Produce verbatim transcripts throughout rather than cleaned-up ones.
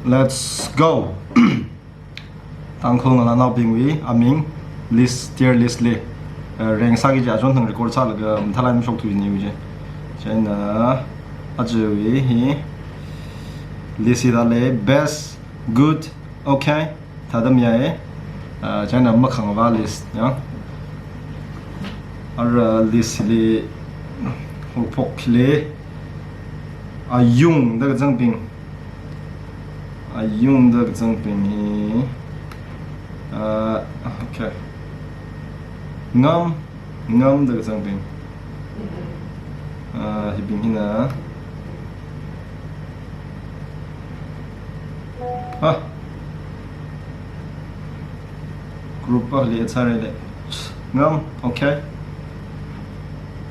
Let's go. Tangkhul ngalānaobingwui aming list, tier list li, uh, rank sāki kaji achon thang record sālaga mathālāk eina mashokthui jina chi. Chieina ajawui hi list hithāli, best, good, okay, thāda mayāya. Uh, chieina makhangavā list, ya. Ara list li, haophokli, ayung da kazangbing. Ayung da kazangbing hi, uh, okay. Ngam, ngam da kazangbing. Uh, hibing hina. Ah. Group akhali atsāra le. Ngam, okay.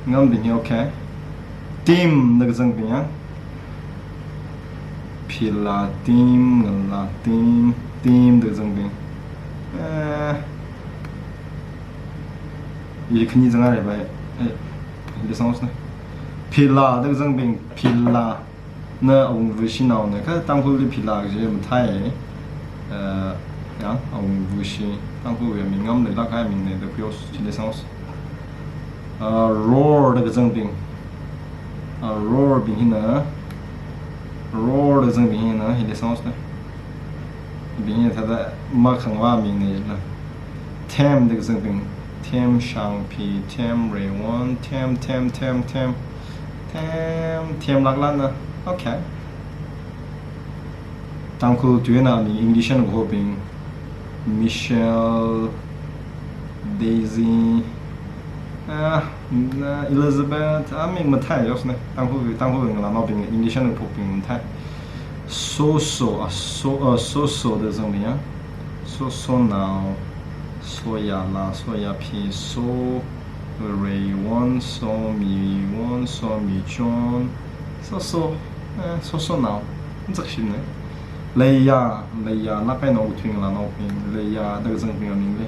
Ngambing hi okay. Tim da kazangbing ya. Phila tim, ngala tim, tim da kazangbing. Eh. Ye khani zanga re bai. Eh, hili sāngaosei na. Phila da kazangbing, phila. Na awungva̱shinao na, kha Tangkhulli phila kaji mathāi. Eh, ya, awungva̱shi. Tangkhulwui aming ngamleilāk kahai aming na da khuihaosa, chili sāngaosa. Ah, roar da kazangbing. Ah, roar bing hina. Roar da kazangbing hina, hili sāngaosa na. Bing hina thāda makhangavā aming na jila. Them da kazangbing. Them Shangphi, Them Reiwon, Them, Them, Them, Them. Them, themlāk lāna. Okay. Tangkhul tui eina aming English eina kahobing. Michelle, Daisy, ah, na Elizabeth, aming mathāi yaosna. Tangkhul, Tangkhul ngalānaobing English eina kaphokbing mathāi. Soso, ah, so, ah, Soso da kazangbing ya. Sosonao, Soyala, Soyaphi, So, Reiwon, Somiwon, Somichon, Soso, eh, Sosonao. Nzakshim ne. Leiya, Leiya, lāk eina okathui ngalānaobing, Leiya da kazangbing amingli.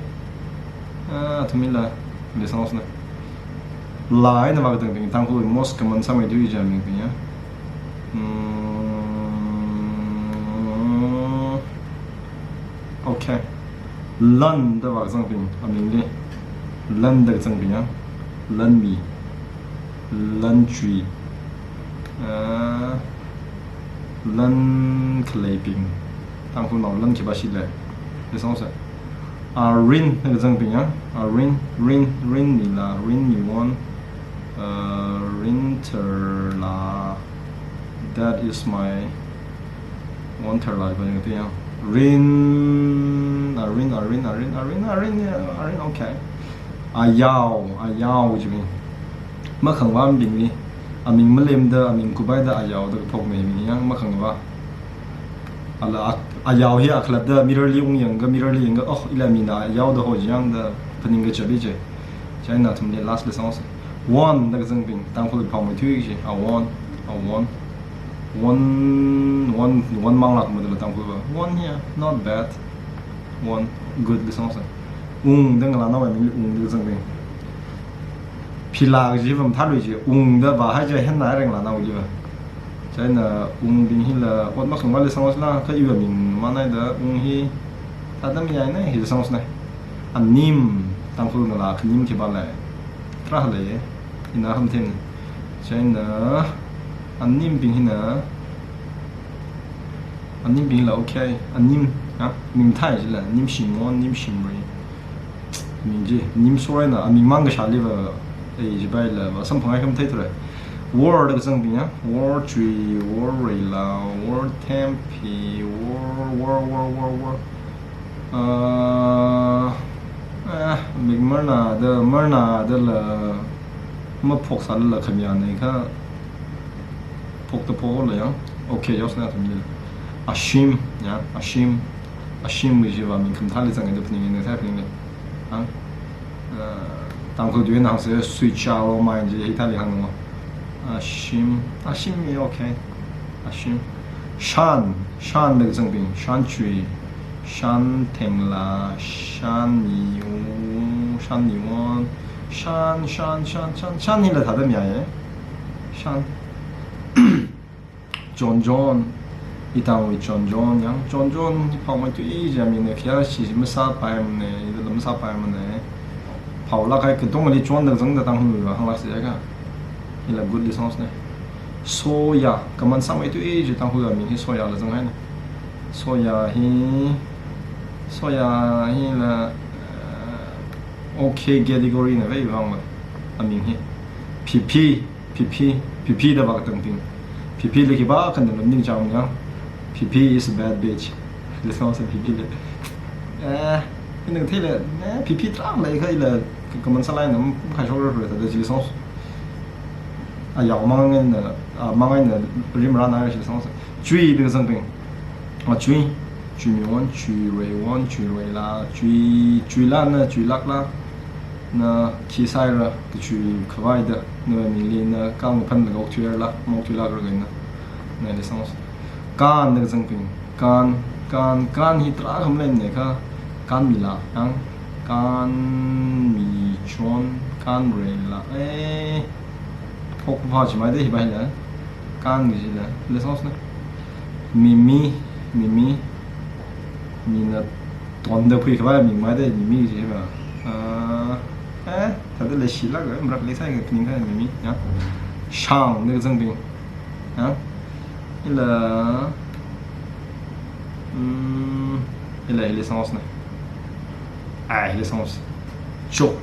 Ah, athumlila, hili sāngaosei na. La eina vākazangbing, Tangkhulwui most common sāmeithui kaji amingbing ya. Hmm. Okay. Lan da vākazangbing amingli. Lan da kazangbing ya. Lanmi. Lanchui. Ah, lan khaleibing. Tangkhulnao lan khipāshi lei. Hili sāngaosei. Arin da kazangbing ya. Arin, Rin, Rinmila, Rinmiwon. Uh, Rinterla. That is my Wonterla iba yang tu yang. Rin, Arin, Arin, Arin, Arin, Arin, ya, Arin, okay. Ayao, Ayao jibing. Makhangavābingli. Aming malemda, aming kupaida Ayao da kaphok maibing yang makhangavā. Ala, a, Ayao hi akhalatta mirror li ungyangakha, mirror li yangakha, oh, ila mina Ayao da ho jiyang da phaningkachap chi. Chieina athumli last li sāngaosei. Won da kazangbing, Tangkhulli phaomeithui kaji, awon, awon. Won, won, won manglāk madala Tangkhulva. Won ya, not bad. Won, good li sāngaosei. Ung da ngalānaowui amingli Ung da kazangbing. Phila kaji va mathālui chi, Ung da vāhai chi henna reng ngalānaowuili va. Chieina Ungbing hila ot makhangavāli sāngaosei la, kha iwui aming manaida Ung hi thāda mayaina, hili sāngaosei na. Anim, Tangkhul ngalā khanim khipā lei. Tarākha lei, ina hamthem. Chieina animbing hina, animbing hila okay. Anim, ha? Ming thai jila, Nimshimwon, Nimshimrei. Ming chi, Nimsor eina, aming mang kashāli va, ei, chipaila va, samphang ai khamathei thura. Wor da kazangbing ya, Worchui, Worreila, Worthemphi, Wor, Wor, Wor, Wor, Wor. Ah, eh, mik marna da, marna dala, maphok sālala khamya nei kha, phok da phok la yang. Okay, yaosei na athumli. Ashim, ya, Ashim. Ashim kaji va ming khamathāli zanga da phaning, ina thai phaning lei. Ha? Eh, Tangkhul tui eina hāngsei, suichalo mai chi hithāli hāng no. Ashim, Ashim, ya, okay. Ashim. Shan, Shan da kazangbing, Shanchui, Shanthengla, Shanniu, Shanniwon, Shan, Shan, Shan, Shan, Shan hila thāda mayai. Shan. John, John. Itangwui Chonchon yang, Chonchon hi phaomei tui ja mina kya shi masāpaimana, ila masāpaimana. Phaolāk kahai katongali Chon da zangda Tangkhulwui vang hānglāksa jiakha. Ila good songs na. Soya, common sāngmei tui ja Tangkhul aming hi Soyala zanghaina. Soya hi, Soya hila, uh, okay category na vei vang ma. Aming hi. Phipi, Phipi, Phipi da vātangting. Phipili khipākha ningchāng yang. Phipi is a bad bitch. Hili song se Phipili. Eh, ina theila, eh, Phipi tarākha leikha ila common sālāk eina, mm, kashok rāra thāda hili song. Ayao mang eina, ah, mang eina rim rāna hili song se. Chui da zangping. Ah, Chui. Chuimiwon, Chuireiwon, Chuireila, Chui, Chuila na, Chuilākla. Na khi sāhaira, kachui khavai da, nawui mingli na kangaphan na okthuihairala, maokthuilākra kaina. Na hili song. Kan da zangping. Kan, Kan, Kan hi tarākha maleimana kha. Kanmila, yang. Kanmichon, Kanreila. Eh. Phok pha chi mai de hi bai la. Kan chi la. Hili song na. Mimi, Mimi. Mina tonda phui khavai ming mai de Mimi chi ba. Ah, eh, thāda leishilāka, marak leisai ka pning ka Mimi, ya. Shang da zangping. Ya. Ila, mm, ila hili song na. Ah, hili song. Chok.